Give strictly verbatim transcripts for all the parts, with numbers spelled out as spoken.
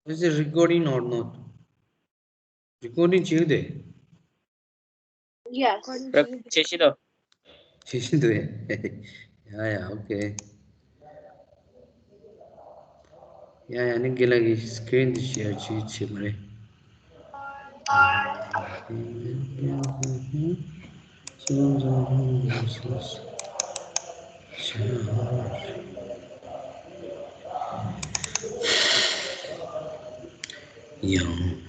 Is it recording or not? Recording བྱེད་ཀྱི་འདུག Yeah, according to རེད། བྱེད་བཞིན་འདུག་བྱེད་བཞིན་འདུག་ཡ་ཡ། ཨོ་ཁེ། ཡ་ཡ། ནི་རྒན་ལགས་ཀྱི་སི་ཀི་རིན་འདི་ཤེར་བྱེད་བྱེད་མ་རེད། ཡང་།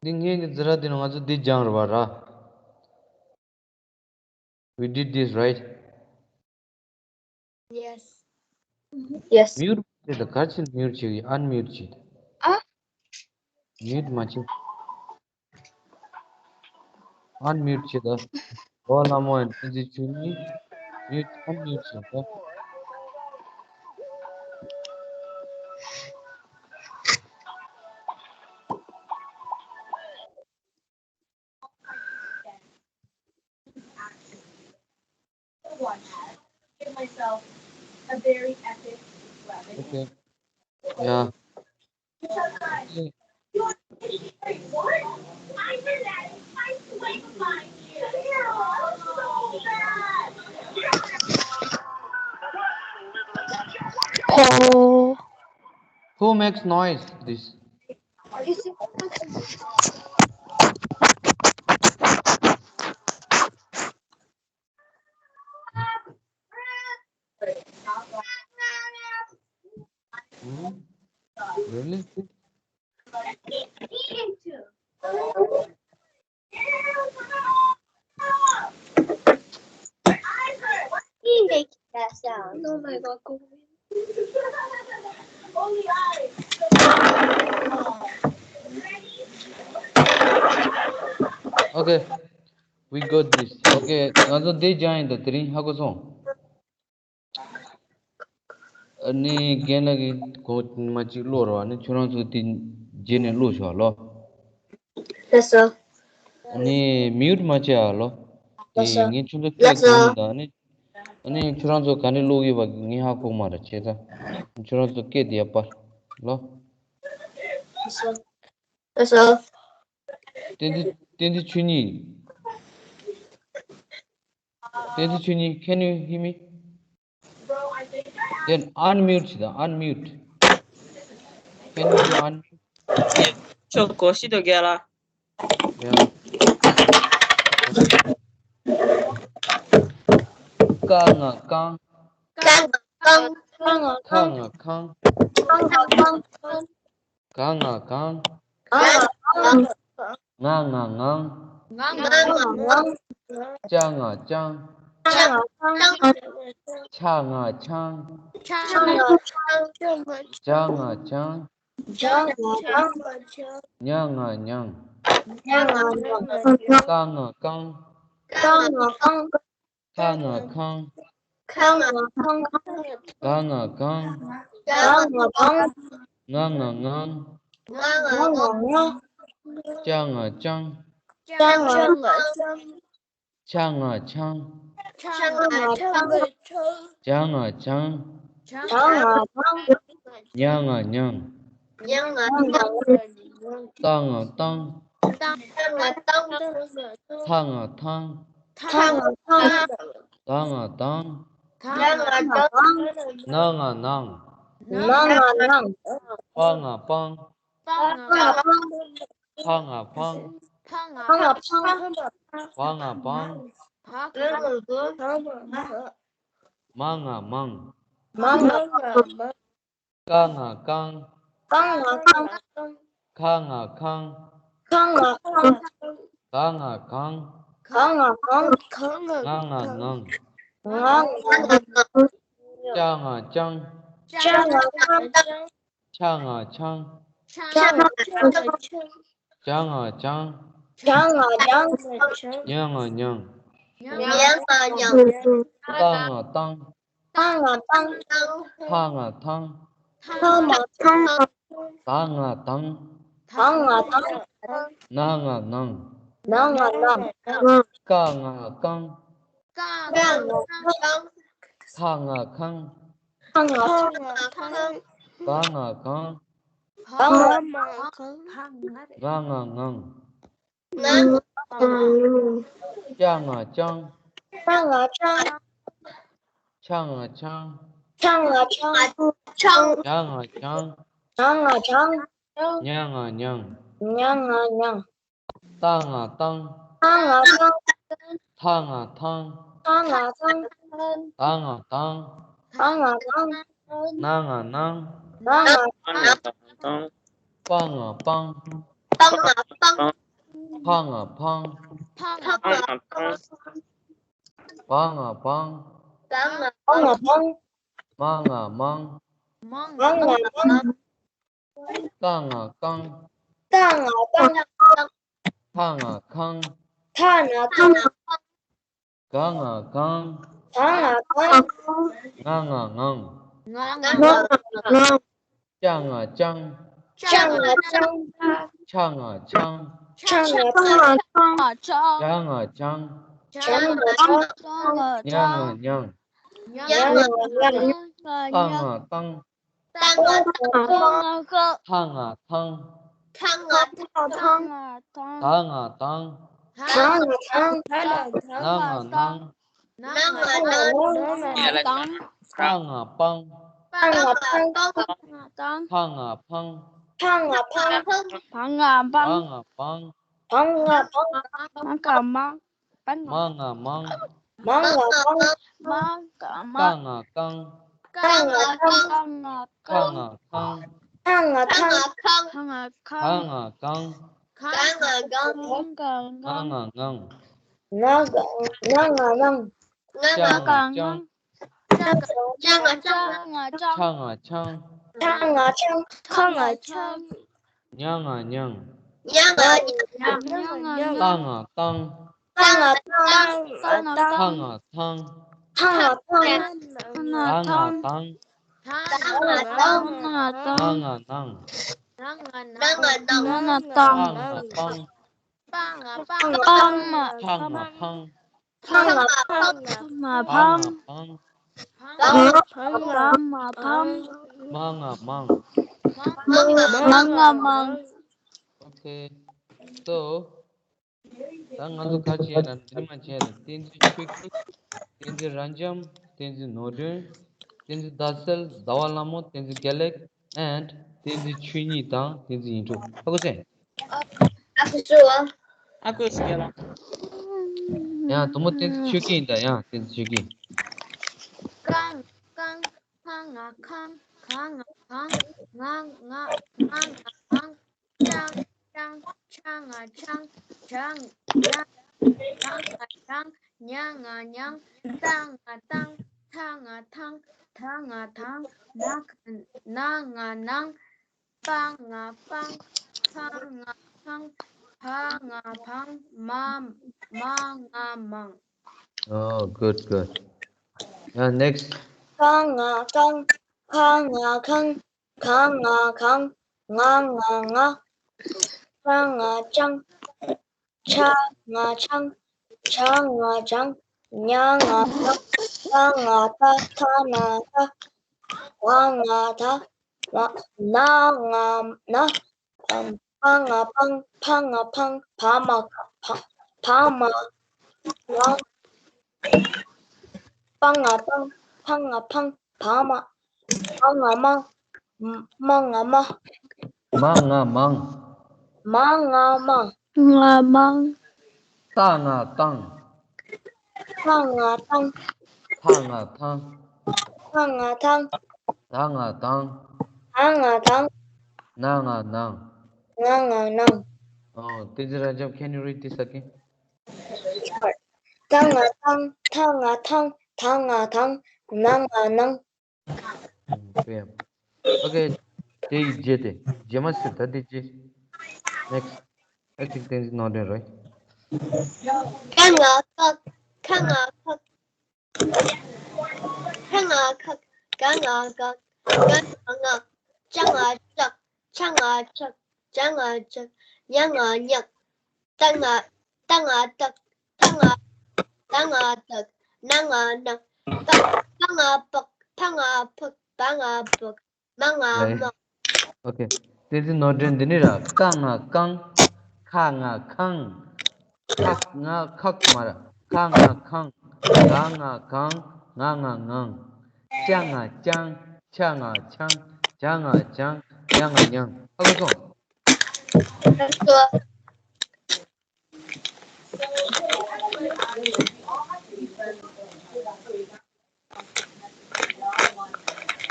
འདི་ངའི་གི་ཛི་ར་འདི་ནི་ང་ཚོ་འདི་སྦྱངས་རེད་བ་ར། We did this, right? Yes. Yes. མིའུ་ཊི་བྱེད་དང་། ག་རེ་བྱེད། མིའུ་ཊི་བྱེད་ཀྱི། ཨན་མིའུ་ཊི་བྱེད་དང་། ཨ། མིའུ་ཊི་མ་བྱེད། ཨན་མིའུ་ཊི་བྱེད་དང་། འོ་ལ་མོ་ཡང་བསྟན་འཛིན་ཆོས་ཉིད། མིའུ་ཊི། ཨན་མིའུ་ཊི་བྱེད་དང་། Okay. Yeah. Oh. Who makes noise? This. Hmm? Really? He making that sound. Oh my God, go away. Okay, we got this. Okay, ང་ཚོ་འདི་སྦྱངས་ཡིན་ད། དེ་རིང་ཧ་གོ་སོང་། ཨ་ནི་རྒན་ལགས་ཀྱིས་གོང་མ་གཅིག་ཀློག་རོགས། ཨ་ནི་ཁྱོད་རང་ཚོ་དེ་རྗེས་ནས་ཀློག་ཤོག་ཨ་ལོ། ལགས་སོ། ཨ་ནི་མིའུ་ཊི་མ་བྱེད་ཨ་ལོ། དེ་ལགས་སོ། ངས་ཁྱོད་ཚོ་སྐད་ལགས་སོ། གོ་མི་འདུག་ཨ་ནི། ཨ་ནི་ཁྱོད་རང་ཚོ་ག་འདྲ་ཀློག་ཡོད་པ་ངས་ཧ་གོ་མ་རེད། བྱས་ཙང་ཁྱོད་རང་ཚོ་སྐད་དེ་ཡར་སྤར་ལོ། ལགས་སོ། ལགས་སོ། བསྟན་འཛིན། བསྟན་འཛིན་ཆོས་ཉིད། བསྟན་འཛིན་ཆོས་ཉིད། Can you hear me? Then unmute བྱེད་དང་། Unmute. Can you do unmute? ཁྱོད་གོ་ཤི་དོ་རྒན་ལགས། ཡང་། ཀ་ང་རྐང་། ཀ་ང་རྐང་། ཁ་ང་ཁང་། ཁ་ང་ཁང་། ག་ང་གང་། ག་ང་གང་། ང་ང་ངང་། ང་ང་ངང་། ཅ་ང་ཅང་། ཅ་ང་ཅང་། ཆ་ང་ཆང་། ཆ་ང་ཆང་། ཇ་ང་ཇང་། ཇ་ང་ཇང་། ཉ་ང་ཉང་། ཉ་ང་ཉང་། ཀ་ང་ཀང་། ཀ་ང་ཀང་། ཁ་ང་ཁང་། ཁ་ང་ཁང་། ག་ང་གང་། ག་ང་གང་། ང་ང་ངང་། ང་ང་ངང་། ཅ་ང་ཅང་། ཅ་ང་ཅང་། ཆ་ང་ཆང་། ཆ་ང་ཆང་། ཇ་ང་ཇང་། ཇ་ང་ཇང་། ཉ་ང་ཉང་། ཉ་ང་ཉང་། ཏ་ང་ཏང་། ཏ་ང་ཏང་། ཐ་ང་ཐང་། ཐ་ང་ཐང་། ད་ང་དང་། ད་ང་དང་། ན་ང་ནང་། ན་ང་ནང་། པ་ང་པང་། པ་ང་པང་། ཕ་ང་ཕང་། ཕ་ང་ཕ། བ་ང་བང་། བ་ག་བ། མ་ང་མང་། མ་ང་མང་། ཀ་ང་ཀང་། ཀ་ང་ཀང་། ཁ་ང་ཁང་། ཁ་ང་ཁང་། ག་ང་གང་། ག་ང་གང་། ང་ང་ངང་། ང་ང་ངང་། ཅ་ང་ཅང་། ཅ་ང་ཅང་། ཆ་ང་ཆང་། ཆ་ང་ཆང་། ཇ་ང་ཇང་། ཇ་ང་ཇང་། ཉ་ང་ཉང་། ཉ་ང་ཉང་། ཏ་ང་ཏང་། ཏ་ང་ཏང་། ཐ་ང་ཐང་། ཐ་ང་ཐང་། ད་ང་དང་། ད་ང་དང་། ན་ང་ནང་། ན་ང་ནང་། ཀ་ང་ཀང་། ཀ་ང་ཀང་། ཁ་ང་ཁང་། ཁ་ང་ཁང་། ག་ང་གང་། ག་ང་གང་། ང་ང་ངང་། ང་ང་ངང་། ཅ་ང་ཅང་། ཅ་ང་ཅང་། ཆ་ང་ཆང་། ཆ་ང་ཆང་། ཇ་ང་ཇང་། ཇ་ང་ཇང་། ཉ་ང་ཉང་། ཉ་ང་ཉང་། ཏ་ང་ཏང་། ཏ་ང་ཏང་། ཐ་ང་ཐང་། ཐ་ང་ཐང་། ད་ང་དང་། ད་ང་དང་། ན་ང་ནང་། ན་ང་ནང་། པ་ང་པང་། པ་ང་པང་། ཕ་ང་ཕང་། ཕ་ང་ཕང་། བ་ང་བང་། བ་ང་བང་། མ་ང་མང་། མ་ང་མང་། ཀ་ང་ཀང་། ཀ་ང་ཀང་། ཁ་ང་ཁང་། ཁ་ང་ཁང་། ག་ང་གང་། ག་ང་གང་། ང་ང་ངང་། ང་ང་ངང་། ཅ་ང་ཅང་། ཅ་ང་ཅང་། ཆ་ང་ཆང་། ཆ་ང་ཆང་། ཇ་ང་ཇང་། ཇ་ང་ཇང་། ཉ་ང་ཉང་། ཉ་ང་ཉང་། ཏ་ང་ཏང་། ཏ་ང་ཏང་། ཐ་ང་ཐང་། ཐ་ང་ཐང་། ད་ང་དང་། ད་ང་དང་། ན་ང་ནང་། ན་ང་ནང་། པ་ང་པང་། པ་ང་པང་། ཕ་ང་ཕང་། ཕ་ང་ཕང་། བ་ང་བང་། བ་ང་བང་། བ་ང་བང་། བ་ང་མང་། མ་ང་མང་། མ་ང་མང་། མ་ང་མང་། ཀ་ང་ཀང་། ཀ་ང་ཀང་། ཁ་ང་ཁང་། ཁ་ང་ཁང་། ཁ་ང་ཁང་། ག་ང་གང་། ག་ང་གང་། ང་ང་ངང་། ང་ང་ངང་། ང་ང་ཅ་ང་ཅང་། ཅ་ང་ཅང་། ཅ་ང་ཅང་། ཆ་ང་ཆང་། ཆ་ང་ཆང་། ཆ་ང་ཆང་། ཉ་ང་ཉང་། ཉ་ང་ཉང་། ཏ་ང་ཏང་། ཏ་ང་ཏང་། ཐ་ང་ཐང་། ཐ་ང་ཐང་། ད་ང་དང་། ད་ང་དང་། ན་ང་ནང་། ན་ང་ནང་། པ་ང་པང་། པ་ང་པང་། ཕ་ང་ཕང་། ཕ་ང་ཕང་། ཕ་ང་ཕང་། ཕ་ང་ཕང་། མ་ང་མང་། མ་ང་མང་། Okay. So, ད་ང་ཚོ་ག་བྱས་ན་འདི་མ་བྱས་ན་བསྟན་འཛིན་ཆོས་སྐྱིད། བསྟན་འཛིན་རབ་འབྱམས། བསྟན་འཛིན་ནོར་སྒྲོན། བསྟན་འཛིན་ཟླ་གསལ། ཟླ་བ་ལྷ་མོ། བསྟན་འཛིན་དགེ་ལེགས། And བསྟན་འཛིན་ཆོས་ཉིད་དང་བསྟན་འཛིན་ཡིད་འཕྲོག་ཨ་ཁུ་སེ། ཨ་ཁུ་སེ། ཨ་ཁུ་སེ་ལ། ཡང་དུ་མོ་བསྟན་འཛིན་ཆོས་སྐྱིད་ཡིན་ད་ཡང་བསྟན་འཛིན་ཆོས་སྐྱིད། ཀང་ཀང་། ཁ་ང་ཁང་། ག་ང་གང་། ང་ང་ང་ང་ང་། ཅང་ཅང་། ཆ་ང་ཆང་། ཇང་ཇང་། ཇ་ང་ཇང་། ཉ་ང་ཉང་། ཏ་ང་ཏང་། ཐ་ང་ཐང་། ད་ང་དང་། ན་ང་ནང་། པ་ང་པང་། ཕ་ང་ཕང་། བ་ང་བང་། མ་མ་ང་མང་། Oh, good, good. Uh, next. ཀ་ང་ཀང་། ཁ་ང་ཁང་། ག་ང་གང་། ང་ང་ང་། ཅ་ང་ཅང་། ཆ་ང་ཆང་། ཇ་ང་ཇང་། ཉ་ང་ཉང་། ཏ་ང་ཏང་། ཐ་ང་ཐང་། ད་ང་དང་། ན་ང་ནང་། པ་ང་པང་། ཕ་ང་ཕང་། བ་མ་བ་མ་བང་། པ་ང་པང་། ཕ་ང་ཕང་། བ་མ་བ་ང་མང་། མ་ང་མ། མ་ང་མང་། མ་ང་མང་། ང་མང་། ཏ་ང་ཏང་། ཐ་ང་ཏང་། ཐ་ང་ཐང་། ཐ་ང་ཐང་། ད་ང་དང་། ད་ང་དང་། ན་ང་ནང་། ང་ང་ནང་། Oh, Tenzin Ranjam, can you read this again? Sure. ཏ་ང་ཏང་། ཐ་ང་ཐང་། ད་ང་དང་། ན་ང་ནང་། ཨུམ། ཕེབས། Okay, དེ་ཡི་རྗེས་དེ། རྗེས་མ་ཟེར་ད་དེ་རྗེས། Next. I think Tenzin Nortdrem, right? ཀ་ང་ཀག་ཁ་ང་ཁག་ཁ་ང་ཁག་ག་ང་གག་ང་ང་ངག་ཅ་ང་ཅག་ཆ་ང་ཆག་ཇ་ང་ཇག་ཉ་ང་ཉག་ཏ་ང་ཏ་ང་ཏག་ཐ་ང་ཏ་ང་ཏག་ན་ང་ནག་ཏ་ཏ་ང་པག་ཕ་ང་ཕག་བ་ང་བག་མ་ང་མག Okay. Tenzin Nortdrem འདི་ནི་ར། ཀ་ང་ཀང་། ཁ་ང་ཁང་། ཁག་ང་ཁག་མ་ར། ཁ་ང་ཁང་། ག་ང་གང་། ང་ང་ངང་། ཅ་ང་ཅང་། ཆ་ང་ཆང་། ཇ་ང་ཇང་། ཉ་ང་ཉང་། ཧ་གོ་སོང་།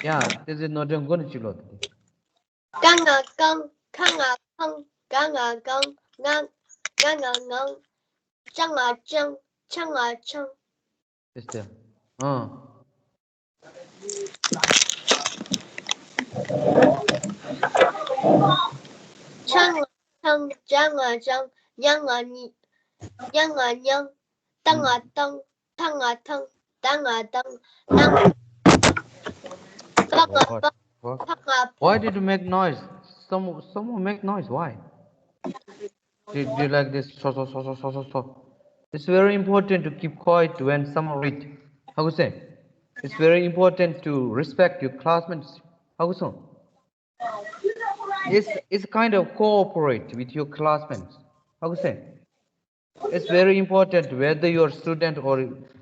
ཡ། Tenzin Nortdrem མགོ་ནས་གཅིག་ཀློག་དང་། ཀ་ང་ཀང་། ཁ་ང་ཁང་། ག་ང་གང་། ང་ང་ངང་། ཅ་ང་ཅང་། ཆ་ང་ཆང་། Yes, dear. ཨང་། ཆ་ང་ཆང་། ཇ་ང་ཇང་། ཉ་ང་ཉི་ཉ་ང་ཉང་། ཏ་ང་ཏང་། ཐ་ང་ཐང་། ད་ང་དང་། ན་ང་། པ་ང་པང་། ཕ་ང་ཕང་། Why did you make noise? Some, someone make noise. Why? Do, do you like this? So, so, so, so, so, so, so. It's very important to keep quiet when someone read. How to say? It's very important to respect your classmates. How to say? It's, it's kind of cooperate with your classmates. How to say? It's very important whether you're a student or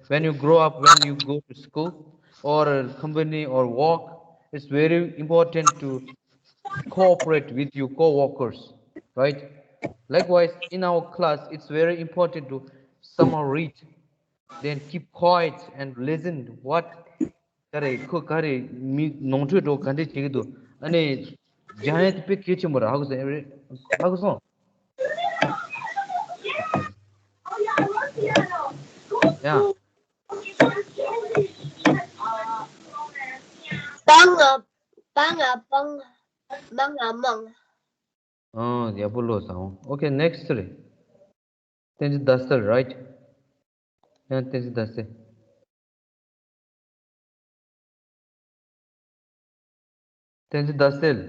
when you grow up, when you go to school or a company or work, it's very important to cooperate with your co-workers, right? Likewise, in our class, it's very important to someone read, then keep quiet and listen what ག་རེ། ཁོ་ག་རེ་མི་ནོར་འཁྲུལ་འགྲོ་ག་འདྲས་བྱེད་ཀྱི་འདུག་ཨ་ནི་སྦྱང་ཡས་དེ་དཔེ་གལ་ཆེན་པོ་རེད། ཧ་གོ་སོང་། ཧ་གོ་སོང་། ཡ། པ་ང་པ་ང་པང་། མ་ང་མང་། ཨང་། ཡག་པོ་ཀློག་སོང་། Okay, next རེད། བསྟན་འཛིན་ཟླ་གསལ། Right? ཡང་བསྟན་འཛིན་ཟླ་གསལ། བསྟན་འཛིན་ཟླ་གསལ།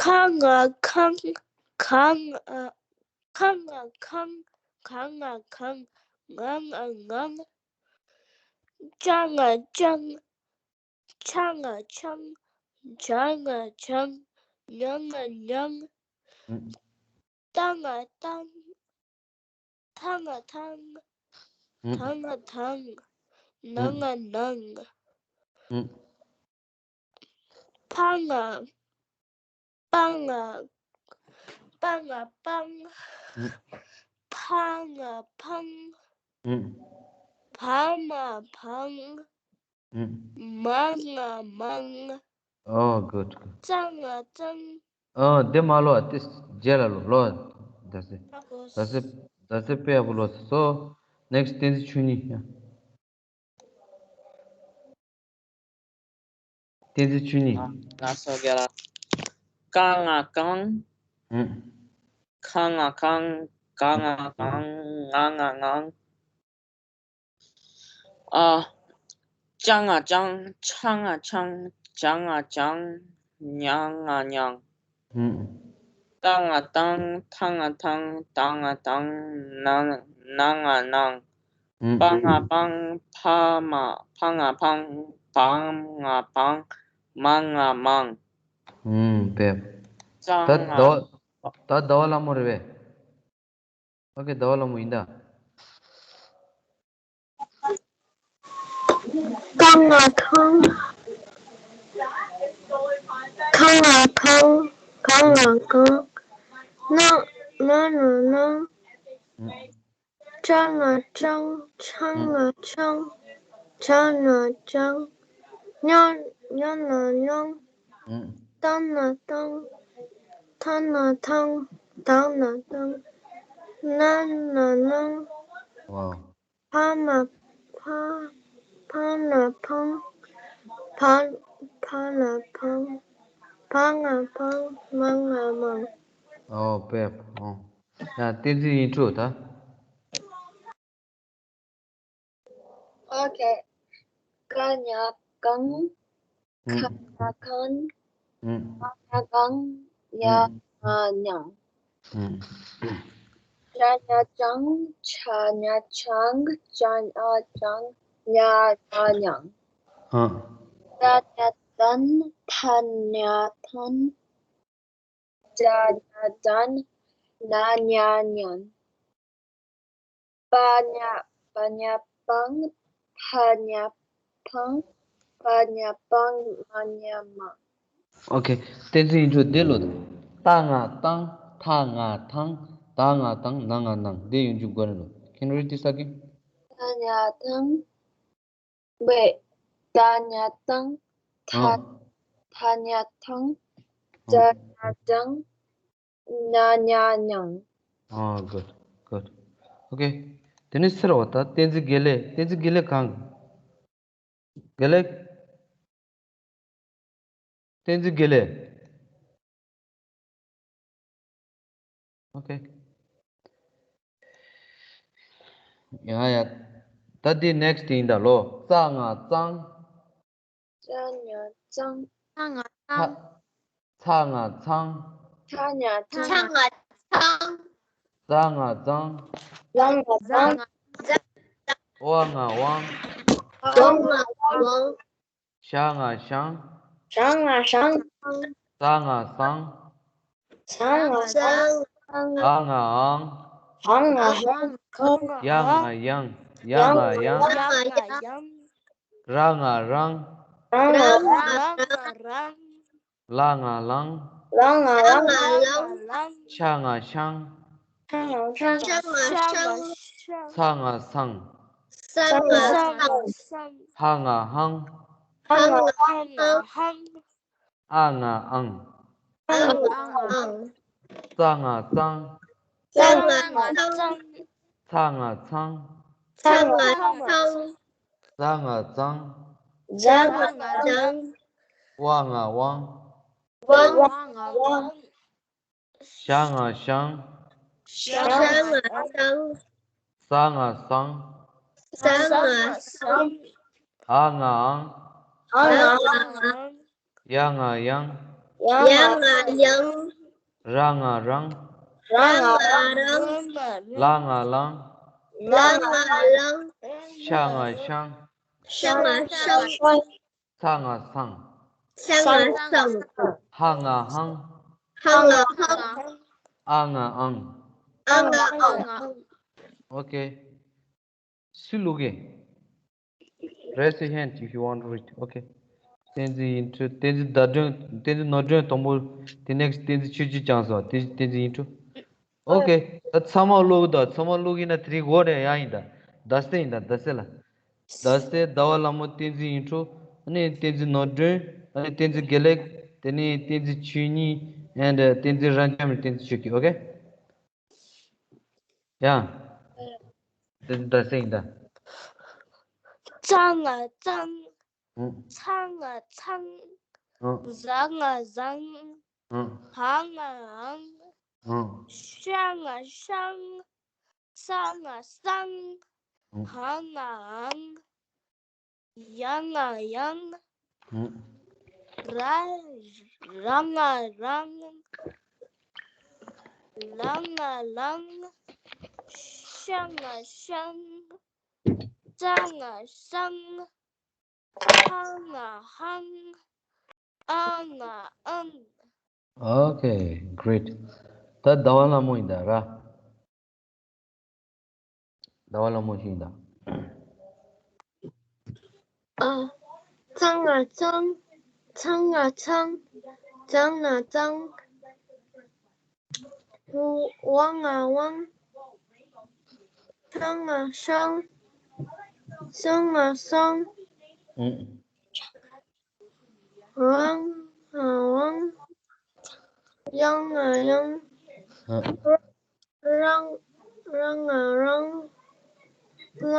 ཁ་ང་ཁང་། ག་ང་ཨ། ཁ་ང་ཁང་། ག་ང་གང་། ང་ང་ངང་། ཅ་ང་ཅང་། ཆ་ང་ཆང་། ཇ་ང་ཇང་། ཉ་ང་ཉང་། ཨུ། ཏ་ང་ཏང་། ཐ་ང་ཐང་། ཨུ། ད་ང་དང་། ན་ཨུ། ང་ནང་། ཨུ། ཕ་ང་པ་ང་། པ་ང་པང་། ཨུ། ཕ་ང་ཕང་། ཨུ། བ་མ་བང་། ཨུ། མ་ང་མང་། Oh, good, good. ཙ་ང་ཙང་། ཨ། དེ་མ་ཀློག་དེ་རྗེས་ལ་ཀློག་ཀློག་ཟླ་གསལ། ཟླ་གསལ། ཟླ་གསལ་དཔེ་ཡག་པོ་ཀློག་སོང་། Next བསྟན་འཛིན་ཆོས་ཉིད། ཡ། བསྟན་འཛིན་ཆོས་ཉིད། ང་སོ་རྒྱ་ལ། ཀ་ང་ཀང་། ཨུ། ཁ་ང་ཁང་། ག་ང་གང་། ང་ང་ངང་། ཨ། ཅ་ང་ཅང་། ཆ་ང་ཆང་། ཇ་ང་ཇང་། ཉ་ང་ཉང་། ཨུ། ཏ་ང་ཏང་། ཐ་ང་ཐང་། ད་ང་དང་། ན་ན་ང་ནང་། ཨུ། པ་ང་པང་། ཕ་མ་ཕ་ང་ཕང་། བ་ང་བང་། མ་ང་མང་། ཨུ། ཕེབས། ཙ་ད་ང་ཟླ་བ་ད་ཟླ་བ་ལྷ་མོ་རེད་པས། Okay, ཟླ་བ་ལྷ་མོ་ཡིན་ད། ཀ་ང་ཁང་། ཁ་ང་ཁང་། ག་ང་གང་། ན་ན་ནང་། ཨུ། ཅ་ན་ཅང་། ཆང་ན་ཆང་། ཇ་ན་ཇང་། ཉ་ཉ་ན་ཉང་། ཨུ། ཏ་ན་ཏང་། ཐ་ན་ཐང་། ད་ན་དང་། ན་ན་ནང་། Wow. ཕ་ན་ཕ། ཕ་ན་ཕང་། ཕ་ཕ་ན་ཕང་། བ་ང་བང་། མ་ང་མང་། Oh, Pep. Oh. ཡ། བསྟན་འཛིན་ཡིན་འཕྲོ་ད། Okay. ཀ་ཉ་ཀང་། ཁ་ཉ་ཁང་། ཨུ། ང་ཉ་ངང་། ཡ་ང་ཡང་། ཨུ། ཅ་ཉ་ཅང་། ཆ་ཉ་ཆང་། ཇ་ཉ་ཇང་། ཡ་ང་ཡང་། ཨ། ཏ་ཉ་ཏན། ཐ་ཉ་ཐང་། ཇ་ཉ་ཇང་། ན་ཉ་ཉང་། པ་ཉ་པ་ཉ་པང་། ཕ་ཉ་ཕང་། བ་ཉ་བང་། མ་ཉ་མང་། Okay. བསྟན་འཛིན་ཡིན་འཕྲོ་འདི་ལོ། ཏ་ང་ཏང་། ཐ་ང་ཐང་། ད་ང་དང་། ན་ང་ནང་། འདི་ཡོང་རྒྱུ་དགོས་ནི་ལོ། Can you read this again? ཏ་ཉ་ཏང་། Wait. ཏ་ཉ་ཏང་། ཐ་ཨ། ཐ་ཉ་ཐང་། ཨ། ཇ་ཉ་ཇང་། ན་ཉ་ཉང་། Oh, good, good. Okay. དེ་ནས་ཟེར་བ་ད་བསྟན་འཛིན་དགེ་ལེགས། བསྟན་འཛིན་དགེ་ལེགས་གང་། དགེ་ལེགས། བསྟན་འཛིན་དགེ་ལེགས། Okay. ཡ་ཡ། ད་འདི་next ཡིན་ད་ལོ། ཙ་ང་ཙང་། ཙ་ཉ་ཙང་། ཚ་ང་ཚང་། ཚ་ཚ་ང་ཚང་། ཚ་ང་ཚང་། ཚ་ང་ཚང་། ཙ་ང་ཙང་། ཙ་ང་ཙང་། ཙ་ང་ཙང་། ཝ་ང་ཝང་། ཝ་ང་ཝང་། ཞ་ང་ཞང་། ཞ་ང་ཞང་། ས་ང་སང་། ས་ང་སང་། འ་ང་འང་། འ་ང་འང་། ཡ་ང་ཡང་། ཡ་ང་ཡང་། ཡ་ང་ཡང་། ར་ང་རང་། ར་ང་རང་། ལ་ང་ལང་། ལ་ང་ལང་། ལ་ང་ལང་། ཤ་ང་ཤང་། ཤ་ང་ཤང་། ཤ་ང་ཤང་། ཤ་ང་སང་། ཤ་ང་སང་། ཤ་ང་སང་། ཧ་ང་ཧང་། ཧ་ང་ཧང་། ཧ་ང་ཧང་། ཨ་ང་ཨང་། ཨ་ང་ཨང་། ཙ་ང་ཙང་། ཙ་ང་ཙང་། ཚ་ང་ཚང་། ཚ་ང་ཚང་། ཛ་ང་ཛང་། ཛ་ང་ཛང་། ཝ་ང་ཝང་། ཝ་ང་ཝང་། ཞ་ང་ཤང་། ཞ་ང་ཤང་། ས་ང་སང་། ས་ང་སང་། འ་ང་ཨང་། འ་ང་ཨང་། ཡ་ང་ཡང་། ཡ་ང་ཡང་། ར་ང་རང་། ར་ང་རང་། ལ་ང་ལང་། ལ་ང་ལང་། ཤ་ང་ཤང་། ཤ་ང་ཤང་། ཚ་ང་ཚང་། ཚ་ང་ཚང་། ཧ་ང་ཧང་། ཧ་ང་ཧང་། འ་ང་ཨང་། འ་ང་ཨང་། Okay. སུ་བླུག་གི། Raise your hand if you want to read. Okay. བསྟན་འཛིན་ཡིན་འཕྲོ། བསྟན་འཛིན་ཟླ་སྒྲོན། བསྟན་འཛིན་ནོར་སྒྲོན་དང་པོ། དེ་next བསྟན་འཛིན་ཆོས་སྐྱིད་བྱང་སོང་། དེ་བསྟན་འཛིན་ཡིན་འཕྲོ། Okay. ད་ཚང་མ་བླུག་གི་འདུག་ཚང་མ་བླུག་གི་ཡིན་ན་དེ་རིང་འགོར་ནས་ཡང་ཡིན་ད། ཟླ་སྲས་ཡིན་ད། ཟླ་སྲས་ལ། ཟླ་སྲས། ཟླ་བ་ལྷ་མོ། བསྟན་འཛིན་ཡིན་འཕྲོ། ཨ་ནི་བསྟན་འཛིན་ནོར་སྒྲོན། ཨ་ནི་བསྟན་འཛིན་དགེ་ལེགས། དེ་ནས་བསྟན་འཛིན་ཆོས་ཉིད། and བསྟན་འཛིན་རབ་འབྱམས། བསྟན་འཛིན་ཆོས་སྐྱིད། Okay. ཡ། དེ་ཟླ་སྲས་ཡིན་ད། ཙ་ང་ཙང་། ཨང་། ཚ་ང་ཚང་། ཨང་། ཛ་ང་ཛང་། ཨང་། འ་ང་འང་། ཨང་། ཤ་ང་ཤང་། ས་ང་སང་། ཨང་། ཧ་ང་ཧང་། ཡ་ང་ཡང་། ཨང་། ར་ར་ང་རང་། ལ་ང་ལང་། ཤ་ང་ཤང་། ཙ་ང་ཙང་། ཧ་ང་ཧང་། འ་ང་འང་། Okay, great. ད་ཟླ་བ་ལྷ་མོ་ཡིན་ད་ར། ཟླ་བ་ལྷ་མོ་ཞིག་ཡིན་ད། ཨ། ཚ་ང་ཚང་། ཚ་ང་ཚང་། ཛ་ང་ཛང་། ཝ་ང་ཝང་། ཤ་ང་ཤང་། ས་ང་སང་། ཨུ། ར་ང་རང་། ཡ་ང་ཡང་། ཨུ། ར་ང་རང་། ལ་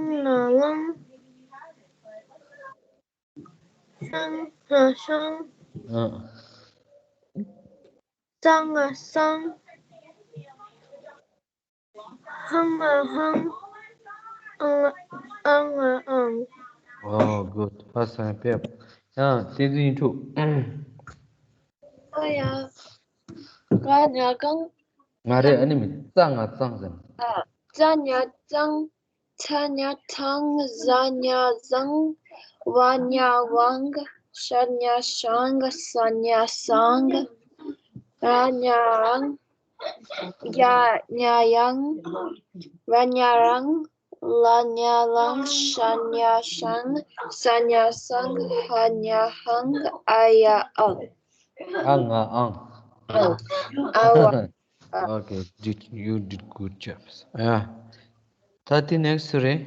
ང་ལང་། ཤ་ང་ཤང་། ཨུ། ས་ང་སང་། ཧ་ང་ཧང་། ཨ་ང་ཨ་ང་ཨང་། Oh, good. ཕ་སང་ཕེབས། ཡང་བསྟན་འཛིན་དབྱིག་ཕྲུག་ཨ་ཡ། ག་ཉ་གང་། ང་རེ་ཨ་ནི་མི་ཙ་ང་ཙང་ཟེར། ཨ། ཙ་ཉ་ཙང་། ཚ་ཉ་ཚང་། ཟ་ཉ་ཟང་། ཝ་ཉ་ཝང་། ཤ་ཉ་ཤང་། ས་ཉ་སང་། ར་ཉ་རང་། ཡ་ཉ་ཡང་། ར་ཉ་རང་། ལ་ཉ་ལང་། ཤ་ཉ་ཤང་། ས་ཉ་སང་། ཧ་ཉ་ཧང་། ཨ་ཡ་ཨང་། ཨ་ང་ཨང་། ཨ་ཝ། Okay, did, you did good job. Yeah. ད་དེ་next རེད།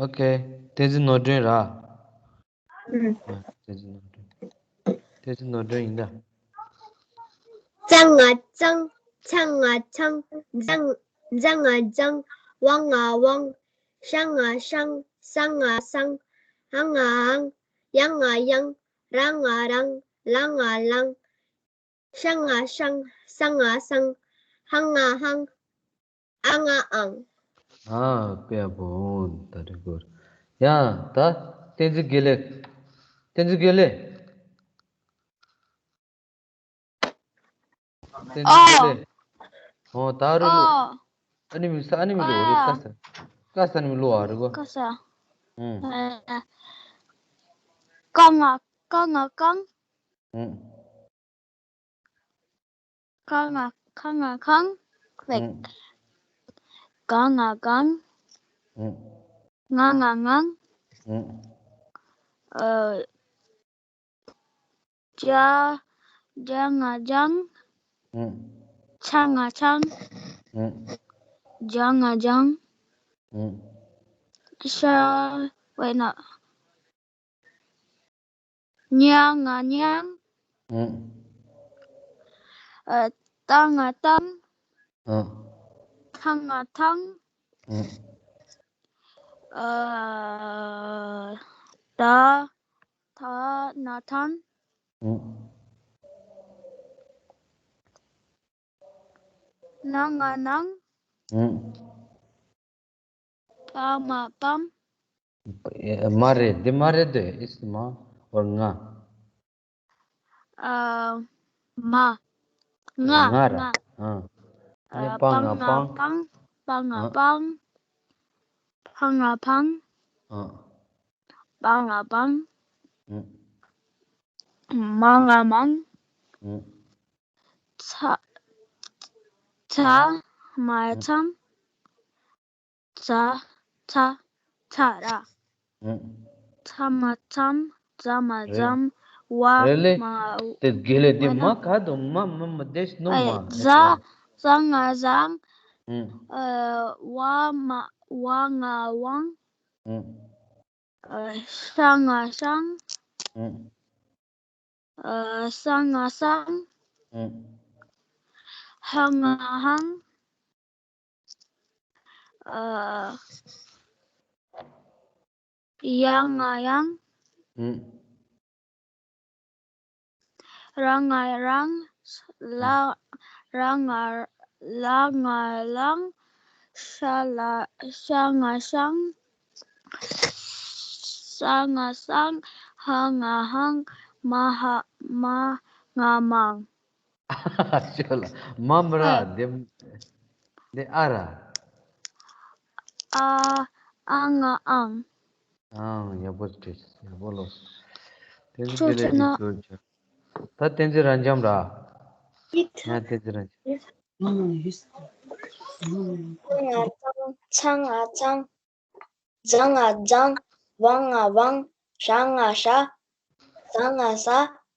Okay. བསྟན་འཛིན་ནོར་སྒྲོན་ར། ཨུམ། བསྟན་འཛིན་ནོར་སྒྲོན། བསྟན་འཛིན་ནོར་སྒྲོན་ཡིན་ད། ཙ་ང་ཙང་། ཚ་ང་ཚང་། ཛ་ང་ཛ་ང་ཛང་། ཝ་ང་ཝང་། ཤ་ང་ཤང་། ས་ང་སང་། ཧ་ང་ཧང་། ཡ་ང་ཡང་། ར་ང་རང་། ལ་ང་ལང་། ཤ་ང་ཤང་། ས་ང་སང་། ཧ་ང་ཧང་། ཨ་ང་ཨང་། ཨ་དཔེ་ཡག་པོ། ད་རེ་གོ། ཡ་ད་བསྟན་འཛིན་དགེ་ལེགས། བསྟན་འཛིན་དགེ་ལེགས། བསྟན་འཛིན་དགེ་ཨོ། ལེགས། ཨོ་ད་རུ་ལུ། ཨོ། ཨ་ནི་མི་ས་ཨ་ནི་མི་ལུ་རུ། ཨ། ཀ་ས། ཀ་ས་ནི་མི་ལུ་ཨ་རུ་གོ། ཀ་ས། ཨུམ། ཨ། ཀ་ང་ཀ་ང་ཀང་། ཨུམ། ཁ་ང་ཁ་ང་ཁང་། ལེགས། ཨུམ། ག་ང་གང་། ཨུམ། ང་ང་ངང་། ཨུམ། ཨ། ཇ་ཇ་ང་ཇང་། ཨུམ། ཆ་ང་ཆང་། ཨུམ། ཇ་ང་ཇང་། ཨུམ། ཤ་ཝེ་ན། ཉ་ང་ཉང་། ཨུམ། ཨ། ཏ་ང་ཏང་། ཨུམ། ཐ་ང་ཐང་། ཨུམ། ཨ། ད་ཐ་ན་ཐང་། ཨུམ། ན་ང་ནང་། ཨུམ། པ་མ་པང་། མ་རེད། འདི་མ་རེད་དེ། ཨིས་མ་ཨོར་ང་། ཨ། མ། ང་། ང་ར། ང་། ཨ། ཨ། ནི་པ་ང་པང་། པང་། པ་ང་ཨ། པང་། ཕ་ང་ཕང་། ཨ། པ་ང་པང་། ཨུ། མ་ང་མང་། ཨུ། ཚ། ཚ་མ་ཚམ། ཚ། ཚ། ཚ་ར། ཨུ། ཚ་མ་ཚམ། ཛ་མ་རེད། ཛམ། ཝ་རེད་ལེ། མ། དེ་དགེ་ལེ། དེ་ཝ་ན། མ་ག་དུ་མ་མ་མ་དེ་སྣོ་ཨེ། མ། ཛ། ཛ་ང་ཟང་། ཨུ། ཨ། ཝ་མ། ཝ་ང་ཝང་། ཨུ། ཨ། ཤ་ང་ཤང་། ཨུ། ཨ། ས་ང་སང་། ཨུ། ཧ་ང་ཧང་། ཨ། ཡ་ང་ཡང་། ཨུ། ར་ང་རང་། ལ། ར་ང་། ལ་ང་ལང་། ཤ་ལ། ཤ་ང་ཤང་། ས་ང་སང་། ཧ་ང་ཧང་། མ་ཧ། མ་ང་མང་། ཤོ་ལ། མ་མ་ར། ཨེ། འདི། འདི་ཨ་ར། ཨ། ཨ་ང་ཨང་། ཨང་། ཡག་པོ་བྲིས། ཡག་པོ་ལོས། བསྟན་འཛིན་དགེ་ལེགས་ཀྱིས་ཚོར་བྱུང་། ད་བསྟན་འཛིན་རབ་འབྱམས་ར། ཡིད། ཡ་བསྟན་འཛིན་རབ་འབྱམས། ང་ཚང་། ཚ་ང་ཚང་། ཛ་ང་ཛང་། ཝ་ང་ཝང་། ཤ་ང་ཤ། ཟ་ང་ཟ།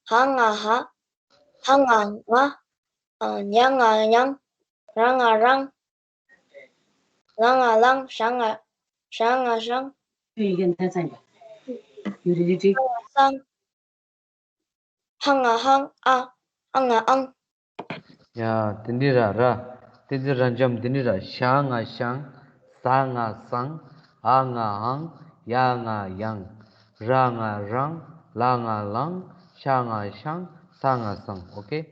ཧ་ང་ཧ། ཧ་ང་ང་། ཨ། ཉ་ང་མྱང་། ར་ང་རང་། ལ་ང་ལང་། ཤ་ང་ཤང་། ཤ་ང་ཤང་། ཡུ་རི་ལི་ཏི། ཤ་ང་ཤང་། ཧ་ང་ཧང་། ཨ། ཨ་ང་ཨང་། ཡ། དེ་འདི་ར་ར། དེ་འདི་ར་འཇམ་དེ་འདི་ར། ཤ་ང་ཤང་། ཟ་ང་ཟང་། འ་ང་འང་། ཡ་ང་ཡང་། ར་ང་རང་། ལ་ང་ལང་། ཤ་ང་ཤང་། ས་ང་སང་། Okay?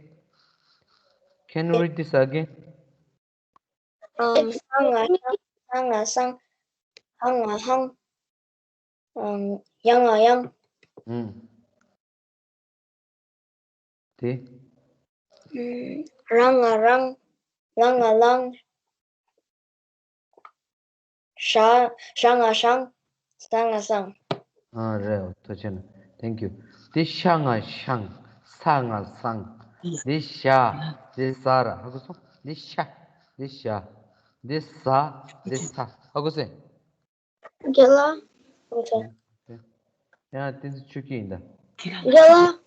Can you read this again? ཨམ། ཧ་ང་ཧྲ། ས་ང་སང་། ཧ་ང་ཧང་། ཨམ། ཡ་ང་ཡང་། ཨུམ། དེ། ཨམ། ར་ང་རང་། ལ་ང་ལང་། ཤ། ཤ་ང་ཤང་། ས་ང་སང་། ཨ། རེད། ཐུགས་རྗེ་གནང་། Thank you. དེ་ཤ་ང་ཤང་། ས་ང་སང་། དེ་ཤ། དེ་ས་ར། ཧ་གོ་སོང་། དེ་ཤ། དེ་ཤ། དེ་ས། དེ་ས། ཧ་གོ་སོང་། རྒན་ལགས། ཡང་དེ་ཚོ་ཆུ་སྐྱེས་ཡིན་ད། རྒན་ལགས།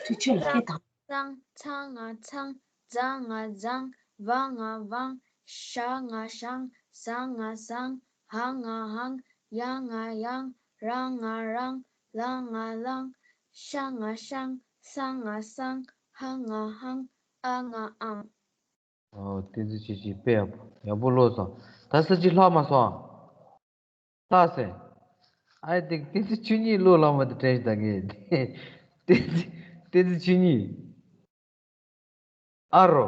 ཚང་། ཚ་ང་ཚང་། ཛ་ང་ཛང་། ཝ་ང་ཝང་། ཤ་ང་ཤང་། ཟ་ང་ཟང་། ཧ་ང་ཧང་། ཡ་ང་ཡང་། ར་ང་རང་། ལ་ང་ལང་། ཤ་ང་ཤང་། ས་ང་སང་། ཧ་ང་ཧང་། ཨ་ང་ཨང་། ཨོ། བསྟན་འཛིན་ཆོས་སྐྱིད་དཔེ་ཡག་པོ། ཡག་པོ་ཀློག་སོང་། ད་ས་བཅུ་ལྷག་མ་སོང་། ལྷག་སོང་། ཨ་ཡ། དེ་བསྟན་འཛིན་ཆོས་ཉིད་ཀློག་ལ་མ་དེ་དྲན་ཞིག་ད་ངས། བསྟན་འཛིན། བསྟན་འཛིན་ཆོས་ཉིད། ཨ་རོ།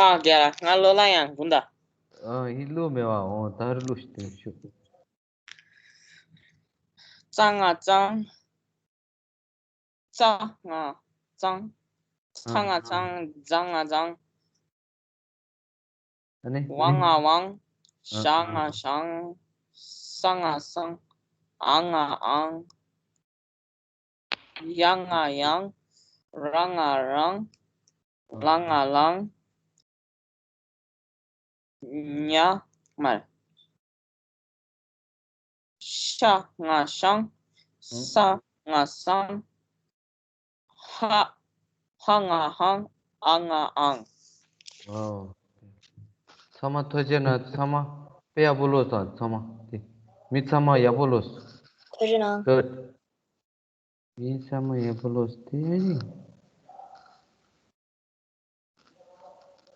ཨ་རྒན་ལགས། ང་ཀློག་ལ་ཡང་དགོངས་དག། ཨ། ཡིན། ཀློག་མེད་པ། འོ། ད་རུ་ཀློག་ཞིག་དེ་ཤོག་ཙ་ང་ཙང་། ཙ་ང་ཙང་། ཚ་ང་ཚང་། ཛ་ང་ཛང་། ཨ་ནི། ཝ་ང་ཝང་། ཨ། ཤ་ང་ཤང་། ས་ང་སང་། ཨ་ང་ཨང་། ཡ་ང་ཡང་། ར་ང་རང་། ལ་ང་ལང་། ཉ་མར། ཤ་ང་ཤང་། ས་ང་སང་། ཧ། ཧ་ང་ཧང་། ཨ་ང་ཨང་། ཨོ། ཚང་མ་ཐུགས་རྗེ་གནང་། ཚང་མ་དཔེ་ཡག་པོ་ཀློག་སོང་། ཚང་མ་དེ། མི་ཚང་མ་ཡག་པོ་ཀློག་སོང་། ཐུགས་རྗེ་གནང་། Good. མི་ཚང་མ་ཡག་པོ་ཀློག་སོང་། དེ་ནི།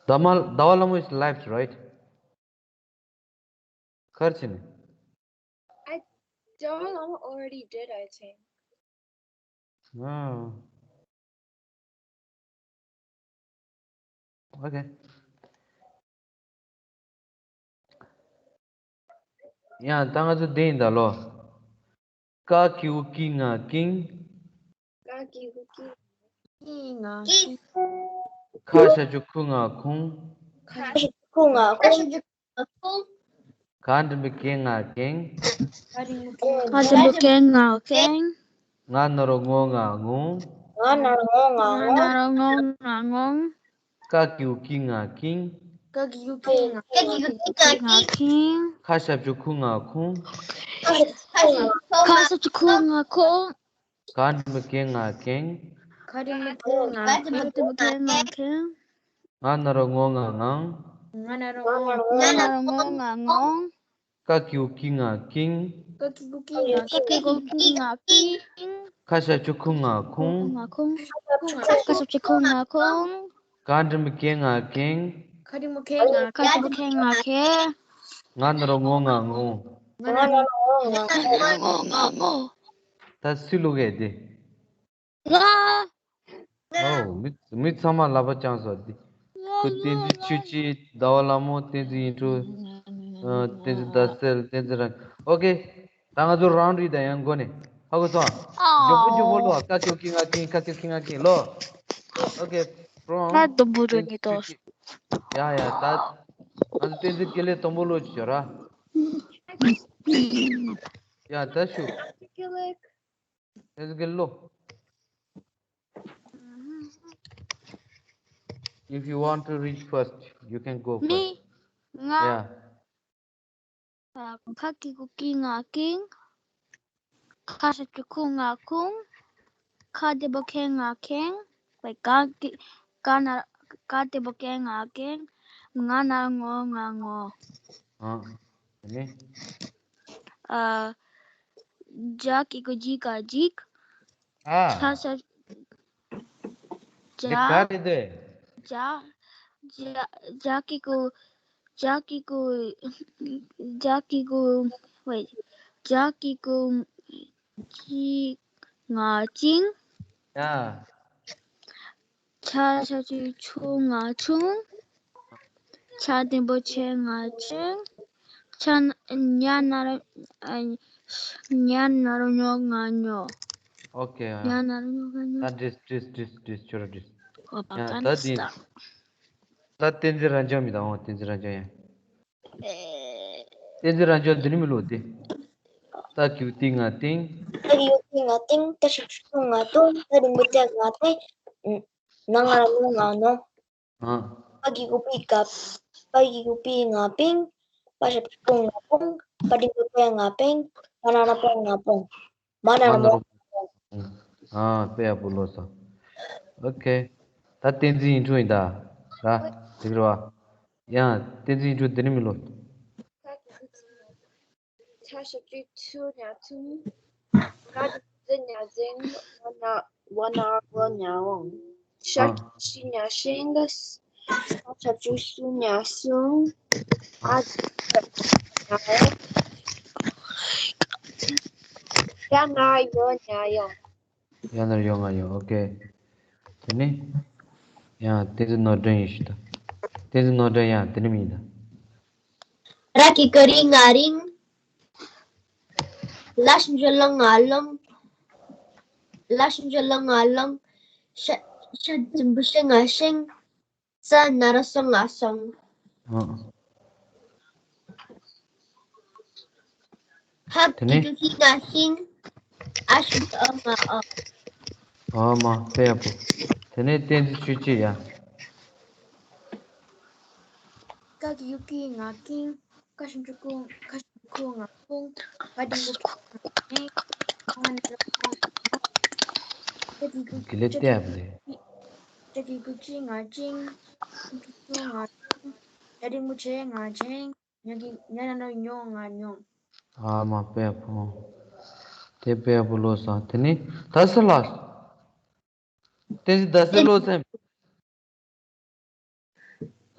ཟླ་བ། ཟླ་བ་ལྷ་མོ is live, right? ག་རེ་བྱས་ནས། I, Dawalamu already did, I think. Oh. Okay. ཡང་ད་ང་ཚོ་འདི་ཡིན་ད་ལོ། ཀ་གི་གུ་ཀི་ང་ཀིང་། ཀ་གི་གུ་ཀི་ང་ཀིང་། ཁ་ཞབས་ཀྱུ་ཁུ་ང་ཁུང་། ཁ་ཞབས་ཀྱུ་ཁུ་ང་ཁུང་། ག་འགྲེང་བུ་གེ་ང་གེང་། ག་འགྲེང་བུ་གེ་ང་གེང་། ང་ན་རོ་ངོ་ང་ངུང་། ང་ན་རོ་ངོ་ང་ངོང་། ང་ན་རོ་ངོ་ང་ངོང་། ཀ་གི་གུ་ཀི་ང་ཀིང་། ཀ་གི་གུ་ཀི་ང་ཀིང་། ཀ་གི་གུ་ཀི་ང་ཀིང་། ཁ་ཞབས་ཀྱུ་ཁུ་ང་ཁུང་། ཁ་ཞབས་ཀྱུ་ཁུ་ང་ཁུང་། ག་འགྲེང་བུ་གེ་ང་གེང་། ག་འགྲེང་བུ་གེ་ང་གེང་། ག་འགྲེང་བུ་གེ་ང་གེང་། ང་ན་རོ་ངོ་ང་ངང་། ང་ན་རོ་ངོ་ང་ངོང་། ཀ་གི་གུ་ཀི་ང་ཀིང་། ཀ་གི་གུ་ཀི་ང་ཀིང་། ཀ་གི་གུ་ཀི་ང་ཀིང་། ཁ་ཞབས་ཀྱུ་ཁུ་ང་ཁུང་། ཁུ་ང་ཁུང་། ཁ་ཞབས་ཀྱུ་ཁུ་ང་ཁུང་། ག་འགྲེང་བུ་གེ་ང་གེང་། ག་འགྲེང་བུ་གེ་ང་གེང་། ག་འགྲེང་བུ་གེ་ང་གེང་། ང་ན་རོ་ངོ་ང་ངོང་། ང་ན་རོ་ངོ་ང་ངོ་ང་ངོ། ད་སུས་ཀློག་གི་དེ། ང་། ཨོ། མི། མི་ཚང་མ་ལག་པ་བརྐྱངས་སོང་། འདི། ཁོ་བསྟན་འཛིན་ཆོས་སྐྱིད། ཟླ་བ་ལྷ་མོ། བསྟན་འཛིན་ཡིན་དྲུག་ཨ། བསྟན་འཛིན་ཟླ་གསལ། བསྟན་འཛིན་རང་། ཨོ་ཀེ། ད་ང་ཚོ་རའུན་ཌི་རེད་ད། ཡང་འགོ་ནས། ཧ་གོ་སོང་། མགྱོགས་པོ་མགྱོགས་པོ་ཀློག་ཀ་གི་གུ་ཀི་ང་ཀིང་། ཀ་གི་གུ་ཀི་ང་ཀིང་ལོ། ཨོ་ཀེ། ཕྲོམ། ང་དུམ་བུ་རུ་ཉིད་དོ། ཡ་ཡ། ད་ང་ཚོ་བསྟན་འཛིན་དགེ་ལེགས་དང་པོ་ལོ་ཅི་ཡོད་ར། ཡ། ད་ཞུ། བསྟན་འཛིན་དགེ་ལེགས་ལོ། If you want to read first, you can go first. མི། ང་། ཡ། ཨ། ཀ་གི་གུ་ཀི་ང་ཀིང་། ཁ་ཞབས་ཀྱུ་ཁུ་ང་ཁུང་། ཁ་བདེ་པོ་ཁེ་ང་ཁེང་། བའི་ཀ་གི་ཀ་ན་ཀ་བདེ་པོ་ཀེ་ང་ཀེང་། ང་ན་ངོ་ང་ངོ་། ཨ། དེ་ནས། ཨ། ཇ་གི་གུ་ཇི་ག་ཇིག་ཨ། ཆ་ས་ཇ། འདི་ག་རེད་དེ། ཇ། ཇ། ཇ་གི་གུ། ཇ་གི་གུ། ཇ་གི་གུ། wait། ཇ་གི་གུ་ཇི་ང་ཅིང་། ཡ། ཆ་ས་ཆུ་ཆུ་ང་ཆུང་། ཆ་བདེ་པོ་ཆེ་ང་ཆེང་། ཆ་ན་ཉ་ན་རོ་ཨ་ཉ་ན་རོ་ཉོ་ང་ཉོ། ཨོ་ཁེ། ཉ་ན་རོ་ཉོ་ང་ཉོ། ད་བྲིས་བྲིས་བྲིས་བྲིས་ཁྱོད་ར་བྲིས། ཨོ་པ། ཡ་ད་ག་ན་འདི་སྟ། ད་བསྟན་འཛིན་རང་སྐྱོང་མི་དང་འོང་བསྟན་འཛིན་རང་སྐྱོང་ཡ། བསྟན་འཛིན་རང་སྐྱོང་འདི་ནི་མི་ལོ་དེ། ཏ་གི་གུ་ཏི་ང་ཏིང་། ཏ་གི་གུ་ཏི་ང་ཏིང་། ཏ་ཞབས་ཀྱུ་ཏུ་ང་ཏུང་། ཏ་འགྲེང་བུ་ཏེ་ང་ཏེ། ན་ང་རོ་ནོ་ང་ནོ། ཨ། པ་གི་གུ་པི་ག་པ་གི་གུ་པི་ང་པིང་། པ་ཞབས་ཀྱུ་པུ་ང་པུང་། པ་འགྲེང་བུ་པེ་ང་པེང་། པ་ན་རོ་པོ་ང་པོང་། མ་ན་རོ་མོ། ཨ་དཔེ་ཡག་པོ་ལོས་སོང་། ཨོ་ཁེ། ད་བསྟན་འཛིན་ཡིན་འཁྲུངས་ཡིན་ད། ར། དེ་གི་ར་བ། ཡང་བསྟན་འཛིན་ཡིན་འཁྲུངས་དེ་ནི་མི་ལོ། ཆ་ཞབས་ཀྱུ་ཆུ་ཉ་ཆུང་། ང་ཏི་ཉ་ཅིང་། བ་ན་བ་ན་བོ་ཉ་འོང་། ཤ་ཨ། ཤི་ཉ་ཤིང་། ས་ཞབས་ཀྱུ་སུ་ཉ་སུང་། ཨ་ཏི་ཉ་འོང་། ཡ་ན་ཡོ་ཉ་ཡོང་། ཡ་ན་ཡོ་ང་ཡོ། ཨོ་ཁེ། དེ་ནི། ཡང་བསྟན་འཛིན་ནོར་སྒྲོན་ཡིན་ཞུ་ད། བསྟན་འཛིན་ནོར་སྒྲོན་ཡང་དེ་ནི་མིན་ད། ར་གི་གུ་རི་ང་རིང་། ལ་ཞབས་ཀྱུ་ལོ་ང་ལོང་། ལ་ཞབས་ཀྱུ་ལོ་ང་ལོང་། ཤ་ཤ་འགྲེང་བུ་ཤེ་ང་ཤེང་། ས་ན་རོ་སོ་ང་སོང་། ཨ། ཧ་དེ་ནས། གི་གུ་ཧི་ང་ཧིང་། ཨ་ཞབས་ཀྱུ་ཨོ་ང་ཨོ། ཨ་མ་དཔེ་ཡག་པོ། དེ་ནས་བསྟན་འཛིན་ཆོས་སྐྱིད་ཡ། ཀ་གི་གུ་ཀི་ང་ཀིང་། ཁ་ཞབས་ཀྱུ་ཁུ། ཁ་ཞབས་ཀྱུ་ཁུ་ང་ཁུང་། ག་འགྲེང་བུ་གི་ང་གིང་། ང་ན་རོ་ང་ང་། ཏ་གི་གུ་གི་ལེ་ཏེ་ཨ་ལེ། ཏ་གི་གུ་ཅི་ང་ཅིང་། ཅི་ང་ཅིང་། ཏ་འགྲེང་བུ་ཆེ་ང་ཆེང་། ཉ་གི་ཉ་ན་རོ་ཉོ་ང་ཉོང་། ཨ་མ་དཔེ་ཕོ། དེ་དཔེ་ཕོ་ལོས་སོང་། དེ་ནི་ད་སེ་ལ། བསྟན་འཛིན་ད་སེ་ལོས་སེམས།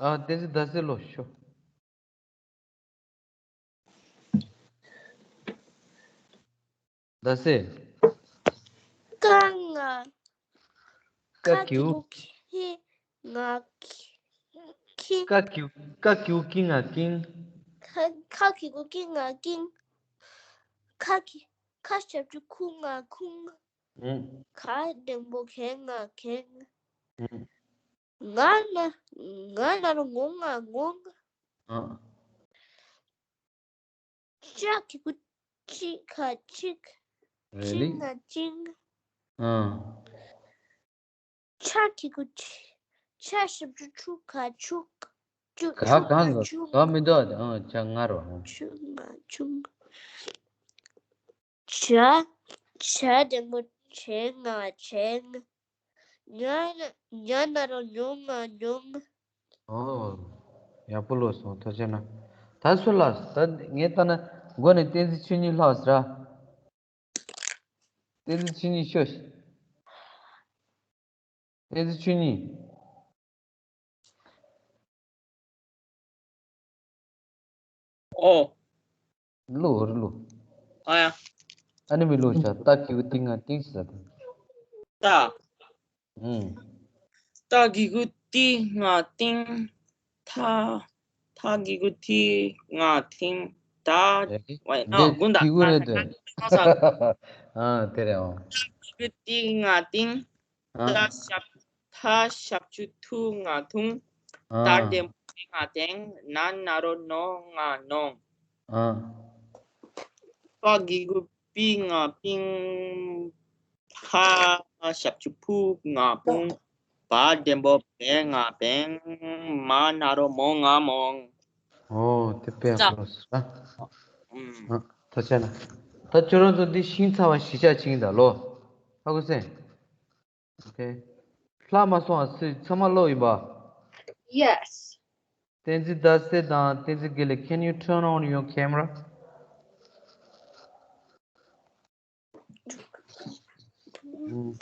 ཨ་བསྟན་འཛིན་ད་སེ་ལོས་ཤོ། ད་སེ། ཀ་ང་། ཀ་གི་གུ་ཁི་ང་ཁི། ཀ་གི་གུ་ཀ་གི་གུ་ཀི་ང་ཀིང་། ཁ་ཁ་གི་གུ་ཀི་ང་ཀིང་། ཁ་གི་ཁ་ཞབས་ཀྱུ་ཁུ་ང་ཁུང་། ཨུ། ག་འགྲེང་བུ་གེ་ང་གེང་། ཨུ། ང་ན་ང་ན་རོ་ངོ་ང་ངོང་། ཨ། ཅ་གི་གུ་ཅི་ག་ཅིག་རེ་ཅི་ལི། ང་ཅིང་། ཨ། ཆ་གི་གུ་ཆི། ཆ་ཞབས་ཀྱུ་ཆུ་ག་ཆུག་ཆུ་ག་ཆུ་ག་ག་གང་ག་ཆུ་ག་མི་འདུག་ཨ་ཆ་ང་རོ། ཆུ་ང་ཆུང་། ཆ། ཆ་འགྲེང་བུ་ཆེ་ང་ཆེང་། ཉ་ན་ཉ་ན་རོ་ཉོ་ང་ཉོང་། ཨོ། ཡག་པོ་ལོས་སོང་། ཐུགས་རྗེ་གནང་། ད་སུ་ལ། ད་ངས་ལྟ་ན་མགོ་ནས་བསྟན་འཛིན་ཆོས་ཉིད་ལྷག་ཟེར། བསྟན་འཛིན་ཆོས་ཉིད་ཤོད། བསྟན་འཛིན་ཆོས་ཉིད། ཨོ། ལོ་རེ་ལོ། ཨ་ཡ། ཨ་ནི་མི་ལོ་ཆ་ཏ་གི་གུ་ཏི་ང་ཏིང་ཟེར་ཏེ། ཏ། ཨུམ། ཏ་གི་གུ་ཏི་ང་ཏིང་། ཐ། ཐ་གི་གུ་ཏི་ང་ཏིང་། ད། ཨེ། ཝེ་ཨ་དེ་གུན་ད་གི་གུ་རེད་དེ། ཨ་དེ་རེད་ཨོ། ཏ་གི་གུ་ཏི་ང་ཏིང་། ཨ། ཐ་ཞབས་ཐ་ཞབས་ཀྱུ་ཐུ་ང་ཐུང་། ཨ། ད་འགྲེང་བུ་ང་ཏེང་། ན་ན་རོ་ནོ་ང་ནོང་། ཨ། པ་གི་གུ་པི་ང་པིང་། ཕ་ཞབས་ཀྱུ་ཕུ་ང་ཕུང་། བ་འགྲེང་བུ་བེ་ང་བེང་། མ་ན་རོ་མོ་ང་མོང་། ཨོ་དེ་དཔེ་ཡག་པོ་ལོས་སོང་། ཨུམ། ཨ་ཐུགས་རྗེ་གནང་། ད་ཁྱོད་རང་ཚོ་འདི་ཤིང་ཚ་བ་གཞིས་ཆགས་ཆིངས་ད་ལོ། ཧ་གོ་སེ། Okay. ལྷག་མ་སོང་ཨ། སི་ཚང་མ་ལོག་ཡིན་པ། Yes. བསྟན་འཛིན་ཟླ་གསལ་དང་བསྟན་འཛིན་དགེ་ལེགས། Can you turn on your camera? ཨུམ།